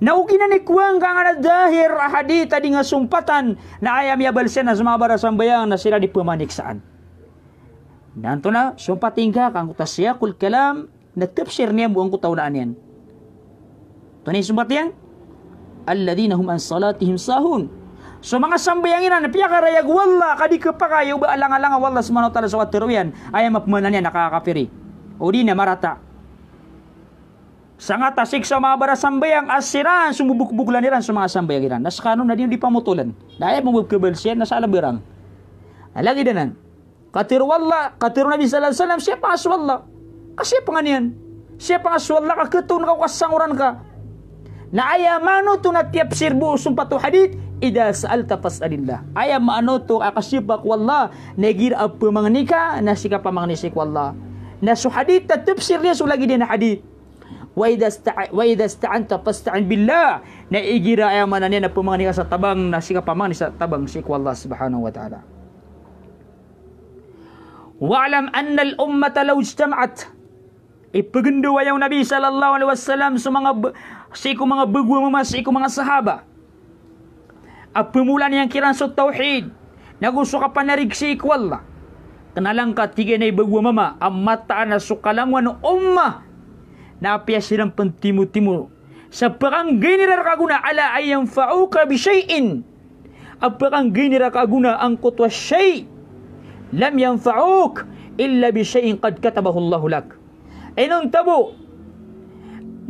Na o giyanan i kowa ngka angkanan a zahir a hadith a di nga sompatan na aya miyabals iyan na so manga barasambayang na siran i pamaniksaan. Na antonaa, sompati ngka ka angkoto a siyaqul kalam, na tafsir niyan bo angkoto a onaan iyan. Antonaa i sompat iyan? Alladhina hum an salatihim sahun. So manga sambayang iran na piyakarayag o Allah, ka di khapakay o ba alang-alanga o Allah subhanahu wa ta'ala so katharo iyan, aya mapmaana niyan na kakafiri, odi na marata. Sangat a siksa o manga barasambayang a siran so mbobokboklan iran so manga sambayang iran. Na skano na di, di pamotoln. Na aya bo pkhabals iyan na sa alam iran. Na lagid anan. Katharo o Allah, katharo o Nabi sallallahu alayhi wasallam, siyapa nga so Allah ka siyapn ka niyan. Siyapa nga so Allah ka khatoon ka ko kasasangoran ka. Na aya maana oto na tiyafsir bo o sompat o hadith, idha sa'alta fas'alillah. Aya maana oto a kasiyapa ko Allah na igira a pamangni ka na sii ka pamangni sii ko Allah. Na so hadith na tafsir iyan so lagid iyan a hadith. Wa idha sta-, wa idha sta'anta fasta'in billah. Na igira aya maana niyan na pamangni ka sa tabang na sii ka pamangni sa tabang sii ko Allah subhanahu wa ta'ala. Wa'lam anna al-ummata law ijtama'at. Ipagndao aya o Nabi sallallahu alayhi wasallam so manga b-, sii ko manga bago a mama, sii ko manga sahaba a pmolaniyan kiran so tawhid, nago so kapanarig sii ko Allah. Kna langka, tig iyan, a bago a mama a mataan a so kalangowan o ummah na apiya siran pn timotimo sa pkanggay iran rka a gona, ala an yanfa'uka bi shay'in. A pkanggay iran rka a gona angkoto a shay'. Lam yanfa'uk illa bi shay'in qad katabahu Allahu lak. Inonta bo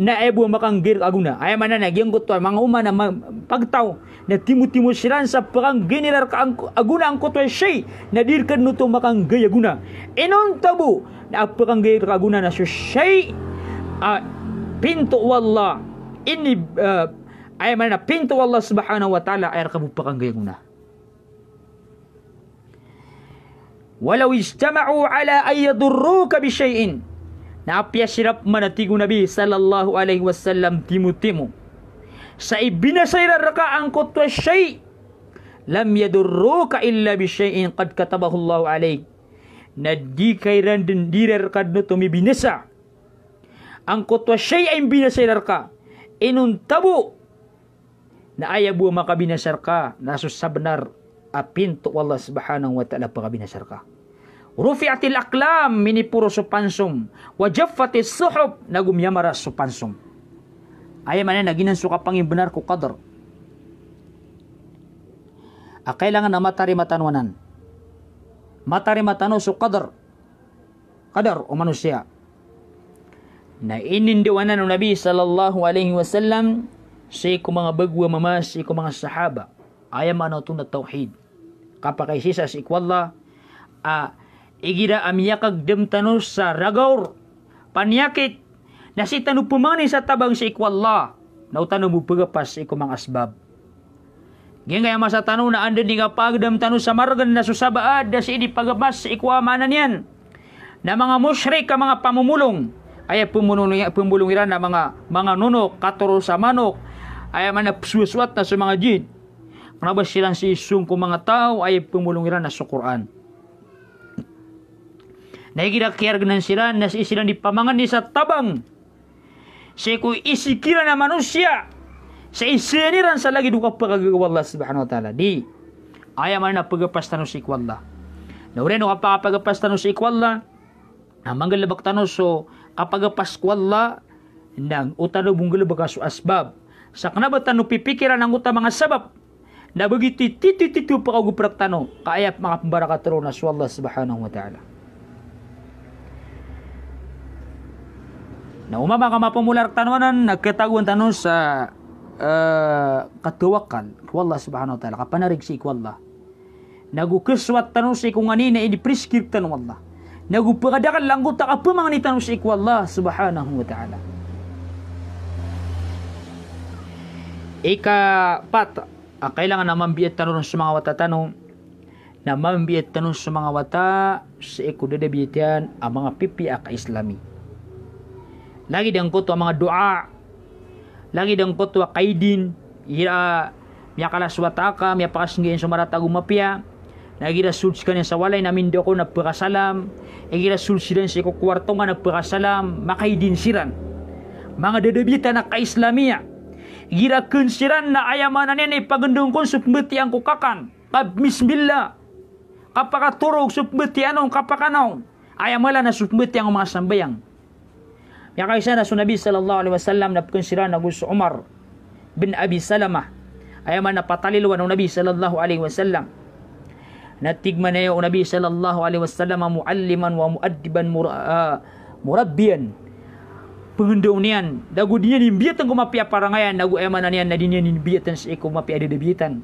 na aya bo a makanggay rka a gona. Aya maana na giyangkoto a manga ummah na ma-, pagtaw na timotimo siran sa pkanggay iran rka angko-, a gona angkoto a shay'. Na di rka dn oto makanggay a gona. Inonta bo na a pkanggay rka a gona na so shay' a pinto o Allah. Ini, eh, aya maana na pinto o Allah subhanahu wa ta'ala a aya rka bo pkanggay a gona. Walaw ijtama'u ala an yadurruka bi shay'in. Na apiya siran pman, a tig o Nabi sallallahu alayhi wasallam, timotimo sa ibinasa iran rka angkoto a shay'. Lam yadurruka illa bi shay'in qad katabahu Allahu alayk. Na di ka iran dn, di iran rka dn oto mibinasa angkoto a shay' a ibinasa iran rka. Inonta bo na aya bo a makabinasa rka na so sabnar a pinto o Allah subhanahu wa ta'ala a pkabinasa rka. Rufi'atil aqlam, miniporo so pansom, wa jaffatis suhuf, nago miyamara so pansom. Aya maana na giyanan so kapangimbnar ko qadar. a kailangan a matarima tano anan. Matarima tano so qadar. Qadar o manosiya. Na inindao anan o Nabi sallallahu alaihi wasallam sii ko manga bago a mama, sii ko manga sahaba. Aya maana oto na tawhid. Kapakaisisa sii ko Allah, a igira a miyakagdam tano sa ragaor, paniyakit, na sii tano pemangni sa tabang sii ko Allah, na o tano bo pegapas sii ko manga asbab. Giyangkaya masa tano na anda di kapagdam tano sa margen na so sabaad a sii di pagapas sii ko a maana niyan na manga mushrik a manga pamomolong. Aya pemolong, pemolong iran na manga, manga nonok, katoro sa manok. Aya maana pesowasowat na so manga jin. Kena ba siran sii song ko manga taw, aya pemolong iran na so Qur'an. Na igira kiyargenan siran, na sii siran di pamangni sa tabang sii ko isi kiran a manosiya, sa isi iran sa lagid o kapakagaga o Allah subhanahu wa ta'ala. Di, aya maana na pegapas tano sii ko Allah. Na oriyan o kapakapagapas tano sii ko Allah, na manggalebek tano so kapagapas ko Allah, na o tano bo nggalebeka so asbab. Sa kena ba tano pipikiran angkoto a manga sabab. Na begitu i tito-tito pakaogop rektano, ka aya makapembarakat roo na so Allah subhanahu wa ta'ala. Na o mama ka mapemola rektano anan, na ketagoan tano sa, eh, katawakal ko Allah subhanahu wa ta'ala, kapanarig sii ko Allah. Nago kesowat tano sii ko nganin a iniprescribe tano o Allah. Nago pekadakel angkoto a kapemangni tano sii ko Allah subhanahu wa ta'ala. Ikapat, a kailangan a mambiyat tano ron so manga wata tano, na mambiyat tano so manga wata sii ko dadabiyat iyan a manga pipiya a ka-Islami. Lagid angkoto a manga doa, lagid angkoto a kaidin, igira miyakala so wata aka, miyapakasenggiyan so marata ago mapiya, na igira sold sekaniyan sa walay na mindao ko na pekasalam, igira sold siran sii ko kowarto nga na pekasalam, makaidin siran. Manga dadabiyatan a ka-Islamiya. Igira ken siran na aya maana niyan na ipagendong kon so pembetiyaan ko kakan, ka bismillah. Kapakatorog so pembetiyaan on, kapakanaw. Aya mala na so pembetiyaan ko manga sambayang. Miyakaisa na so Nabi sallallahu alaihi wasallam na peken siran ago so Umar bin Abi Salamah. Aya maana na patalilowan o Nabi sallallahu alaihi wasallam. Na tig man aya o Nabi sallallahu alaihi wasallam, mualliman wa muaddiban mur-, ah, murabbiyan. Pengendao niyan, nago di niyan imbiyatan ko mapiya a parangayan, nago aya maana niyan na di niyan imbiyatan sii ko mapiya a dadabiyatan.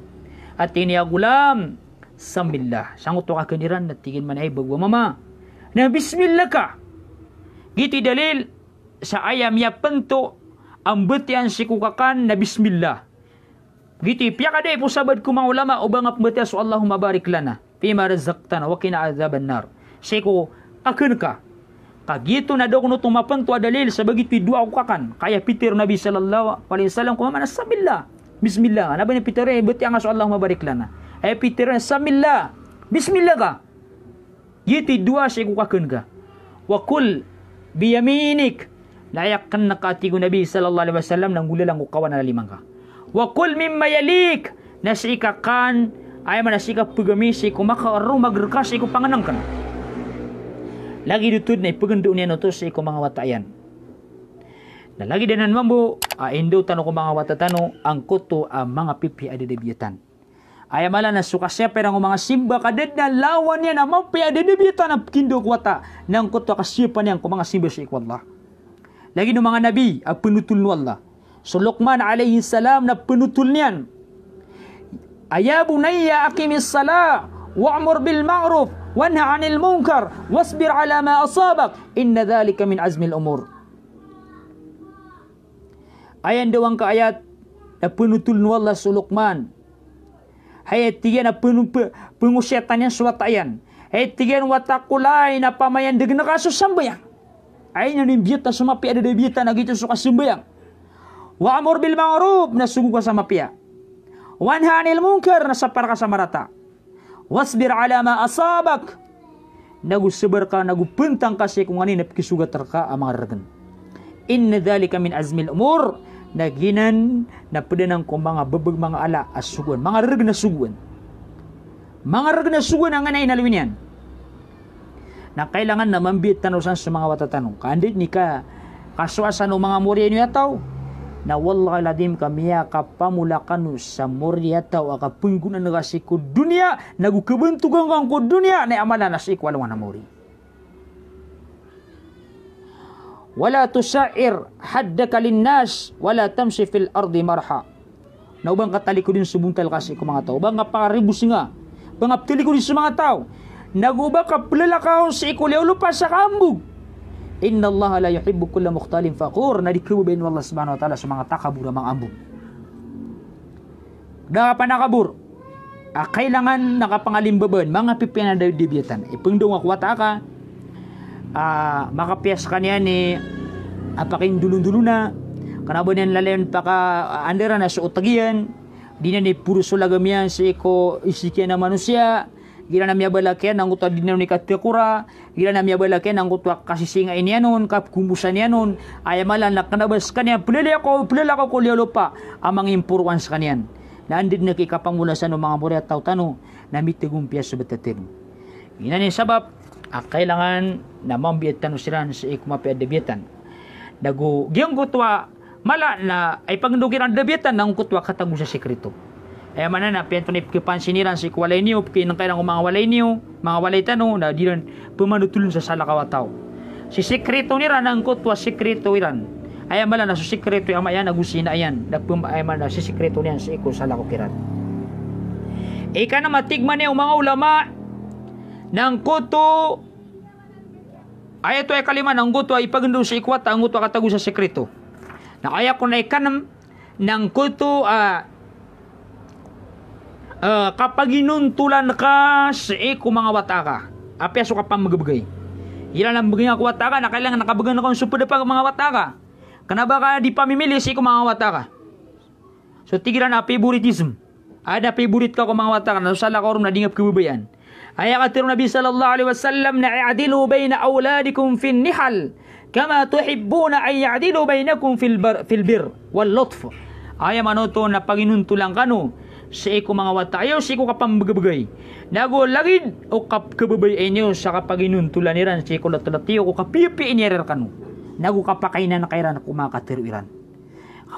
Ati niyan, ya gulam, sammillah. Sangkoto a kaken iran na tig iyan man aya bago a mama na bismillah ka. Giyoto i dalil sa aya miyapento a mbetiyaan sii ko kakan na bismillah. Giyoto i piyakadaip o sabaad ko manga ulama o ba nga pembetiya so Allahumma barik lana fima razaqtana wa qina adhaban nar. Sii ko kaken ka. Ka giyoto na da kon oto mapento a dalil sa ba giyoto i doa ko kakan. Ka aya pitharo o Nabi sallallahu alaihi wasallam ko mama na sammillah. Bismillah. Na ba niyan pitharo iyan, betiya nga so Allahumma barik lana. Aya pitharo iyan sammillah. Bismillah ka. Giyoto i doa sii ko kaken ka. Wa kul biyaminik. Na aya ken ka, tig o Nabi sallallahu alaihi wasallam, na nggolalan ko kawanan a lima ngka. Wa kul mimma yalik. Na sii ka kan, aya maana sii ka pegami sii ko makaromag reka sii ko pangenengken. Lagid oto den na ipegendao niyan oto sii ko manga wata iyan. Na lagid anan mambo a indao tano ko manga wata tano angkoto a manga pipiya a dadabiyatan. Aya mala na so kasiyapa iran ko manga simba ka da den a lawan iyan a mapiya a dadabiyatan a pekindao ko wata na angkoto a kasiyapa niyan ko manga simba sii ko Allah. Lagid o manga nabi a penotolen o Allah. So Luqman alayhis salam na penotolen iyan a, "Ya bunayya aqimis salah, wa'mur bil ma'ruf, wanha 'anil munkar, wasbir 'ala ma asabak, inna dhalika min azmil umur." Aya ndawang ka ayat na penotolen o Allah so Luqman. Hay, tig iyan a peno-, pe-, pengosiyatan iyan so wata iyan. Hay, tig iyan, wata ko lay na pamayandeg ngka so sambayang. Ay, na imbiyatan so mapiya a dadabiyatan na giyoto so kasambayang. Wa'mur bil ma'ruf, na sogo ka sa mapiya. Wanha 'anil munkar, na sapar ka sa marata. Wasbir 'ala ma asabak. Nago sabar ka, nago pentang ka sii ko nganin a pekisogat reka a manga reregen. Inna dhalika min azmil umur. Na giyanan na ped anan ko manga bebeg, manga ala a sogoan. Manga reregen a sogoan. Manga reregen a sogoan a nganin a inaloy niyan. Na kailangan na mambiyat tano san so manga wata tano. Ka anda i ka kasowa san o manga moriya niyo a taw. Na wallahil adhim ka miyakapamolak kano sa mori a taw a kapenggonaan ka sii ko doniya, nago kabantogan ka ko doniya, na aya mala na sii ko alongan a mori. Wala tusa'ir haddaka linnas, wala tamshi fil ardi marha. Na oba ngka talikodn so bontal ka sii ko manga taw, oba ngka pakaribos nga, oba ngka ptalikodn so manga taw, nago oba ngka plalakaw sii ko liyawaw o lopa sa kaambog. Innallaha la yuhibbu kulla mukhtalin fakhur. Na di khababayaan o Allah subhanahu wa ta'ala so manga takabor a manga ambog. Da ka panakabor a kailangan na kapangalimbabaan, manga pipiya na da-, dabiyatan. Ipengdaw nga ko wata aka a makapiya skaniyan i a pakindolondolona, kena ba niyan lalayon pakaandaran a so otag iyan, di niyan iporo so lagam iyan sii ko isik iyan a manosiya, igira na miyabalak iyan angkoto a di niyan on ikatakora, igira na miyabalak iyan angkoto a kasisingai niyan on, kapgomosa niyan on, aya mala na kena ba skaniyan plalakaw, plalakaw ko liyawaw o lopa a mangimporoan skaniyan. Na anda den a kikapamolasan o manga mori a taw tano na mitagompiya so btad tano. Giyanan i sabap a kailangan na mambiya tano siran sii ko mapiya a dabiyatan. Nago giyangkoto a mala na ipagendao kiran a dabiyatan na angkoto a katago sa sikrito. Aya maana na apiya antonaa i pkhapansin iran sii ko walay niyo, pkhainengka iran ko manga walay niyo, manga walay tano, na di iran pemanotolen sa salakaw a taw. Sisikritoon iran angkoto a sikrito iran. Aya mala na so sikrito i ama iyan ago si ina iyan, na pem-, aya mala na sisikritoon iyan sii ko salakaw kiran. Ikanem a tig man iyan o manga ulama, na angkoto, aya oto a ikalima, na angkoto a ipagendao sii ko wata, angkoto a katago sa sikrito. Na aya kon a ikanem, na angkoto a, ah, kapaginontolan ka sii ko manga wata aka. Apiya so kapambegebegay. Igira na mbegay nga ko wata aka, na kailangan na kabegan ka on so ped a pamanga wata aka. Kena ba ka di pamimili sii ko manga wata aka. So tig iran a favoritism. Aden a favorite ka ko manga wata aka, na so salakaw ron na di nga pkhababayaan. Aya katharo o Nabi sallallahu alaihi wasallam na, "I'dilu baina awladikum fin nihal, kama tuhibbuna an ya'dilu bainakum fil bar-, fil birr wal lutf." Aya maana oto na paginontolan kano sii ko manga wata iyo sii ko kapambegebegay. Nago lagid o kapkhababayai niyo sa kapaginontolan iran sii ko letlet iyo ko kapiyapiya iniyar iran kano. Nago kapakainanka iran ko manga katharo iran.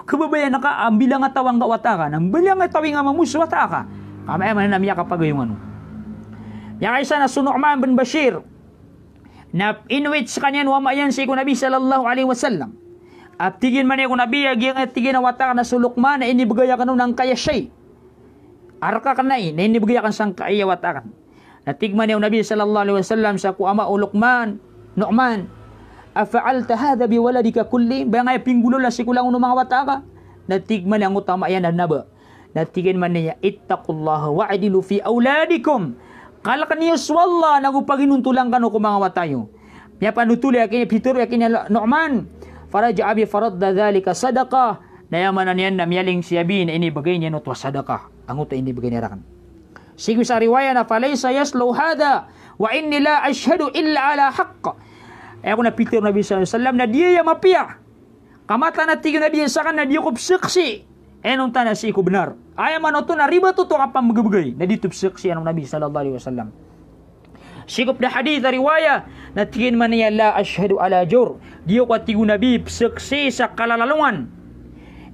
Khababayaan ka a mbilang a taw angka wata aka, na mbilang a taw i nga mamoso wata aka. Ka aya maana na miyakapagayo ngka on. Miyakaisa na so Nu'man bin Bashir. Na inowit skaniyan o ama iyan sii ko Nabi sallallahu alaihi wasallam. A tig iyan man iyan ko Nabi, a giyangkai a tig iyan a wata aka na so Luqman na inibegay aken on angkaya shay. A rek aken ai, na inibegay aken sangkaya wata aken. Na tig man iyan o Nabi sallallahu alaihi wasallam sa ko ama o Luqman, Nu'man, "Afa'alta hadha bi waladika kulli?" Ba ngka aya pinggolawla sii ko langon o manga wata aka? Na tig man iyan angkoto a ama iyan a na ba. Na tig iyan man iyan, "Ittaqullaha wa'dilu fi awladikum." Kaleken iyo so Allah, nago paginontolan kano ko manga wata iyo. Miyapanotol iyan, pitharo iyan a Nu'man. Faraja'a bi faradda dhalika sadaqah. Na aya maana niyan na miyaling si abi na inibegay niyan oto a sadaqah. Angkoto a inibegay niyan raken. Sii ko isa a riwaya na, "Falaysa yasluhu hadha, wa inni la ashhadu illa ala haqq." Aya kon a pitharo o Nabi sallallahu alaihi wasallam na di aya mapiya. Ka mataan a tig o Nabi saken na di ako psaksi. Aya onta na sii ko benar. Aya maana oto na ribat oto a kapambegebegay. Na di oto psaksi, aya o Nabi sallallahu alaihi wasallam. Sii ko ped a hadith a riwaya, na tig iyan man iyan, "La ashhadu ala jawr." Di ako, a tig o Nabi, psaksi sa kalalalongan.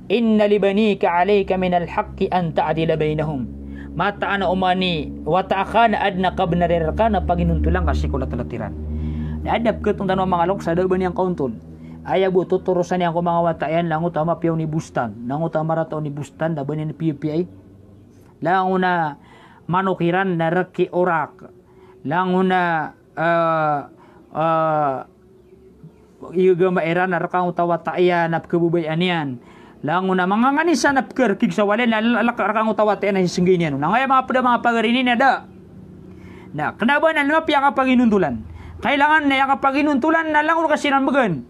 "Inna li banika alayka minal haqqi an ta'dila baynahum." Mataan a oman i wata aka na aden a kabenar iyan reka na paginontolan ka sii ko letlet iran. Na aden a pekhatongan tano a manga loks a da a ba niyan kaontol. Aya bo totorosan iyan ko manga wata iyan, langon oto a mapiya on i bostan, langon oto a marata on i bostan, da a ba niyan piyapiyai. Langon a manok iran na rek i orak. Langon a, ah, ah, igagama iran na rek angkoto a wata iyan na pekhababayaan iyan. Langon a manga nganisa na pekharkig sa walay na rek angkoto a wata iyan na sisenggai niyan on. Na aya manga ped a manga pagari ini na da. Na kena ba na mapiya a kapaginontolan. Kailangan na aya kapaginontolan na langon ka siran began.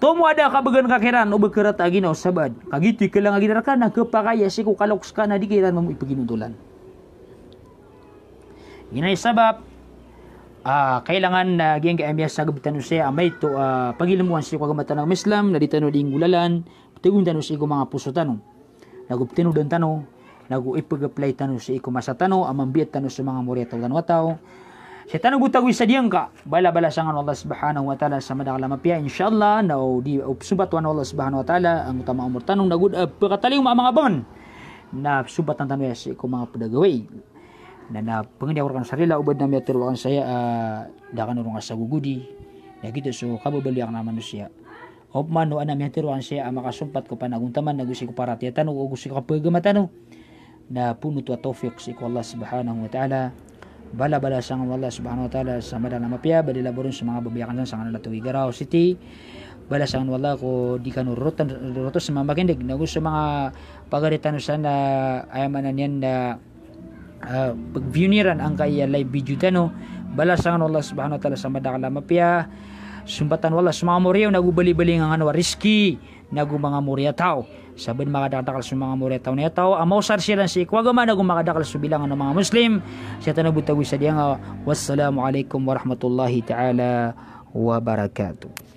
Tomo a da a kabegan ka kiran o ba kerata a ginawa o sabaad. Kagiya oto i kailangan a ginawa reka na khapakay a sii ko kaloks ka na di ka iran mambo ipaginontolan. Giyanan i sabap a kailangan a giyangkai a miyasageb tano saya a maito a pagilmoan sii ko agama tano a Islam, na di tano di nggolalan, petagon tano sii ko manga poso tano. Nago petanodan tano, nago ipag-apply tano sii ko masa tano a mambiya tano so manga moriyataw tano a taw. Sii tano bo tagoy sa diyangka, bala-balasan kano o Allah subhanahu wa ta'ala sa madakl a mapiya, insha Allah, na o di, o psompat o Allah subhanahu wa ta'ala angkoto a manga omor tano, na go da pkataliyo a manga bangn na psompatan tano aya sii ko manga pd a gawii. Na, na pangni ako rkano sa rila o ba adn a miyatharo akn saya a da kano ron kasagogodi. Na giyoto so kababaloy akn a manosiya. Opama o adn a miyatharo akn saya a makasompat ko panagontaman, na go sii ko paratiyaya tano, o go sii ko kapagama tano, na poon oto a tawfiq sii ko Allah subhanahu wa ta'ala. Bala-balasan kano o Allah subhanahu wa ta'ala sa madakl a mapiya, ba di labaw ron so manga babay akn san sangkanan a taw i Garaw City. Balasan kano o Allah ko di kano rorotan, rorotan sa manga makindg, na go so manga pagari tano san a, aya maana niyan na, ah, pag-view iran angkaya live video tano. Balasan kano o Allah subhanahu wa ta'ala sa madakl a mapiya. Sompatan o Allah so manga moriyaw, na go bali-balingan kano a rizki, na go manga moriyataw. Sabap makadakdakl so manga moriyataw na iyataw a maosar siran sii ko agama, na go makadakl so bilangan o manga Muslim. Sii tano bo tagoy sa diyangka. Wassalamu alaikum warahmatullahi ta'ala wabarakatuh.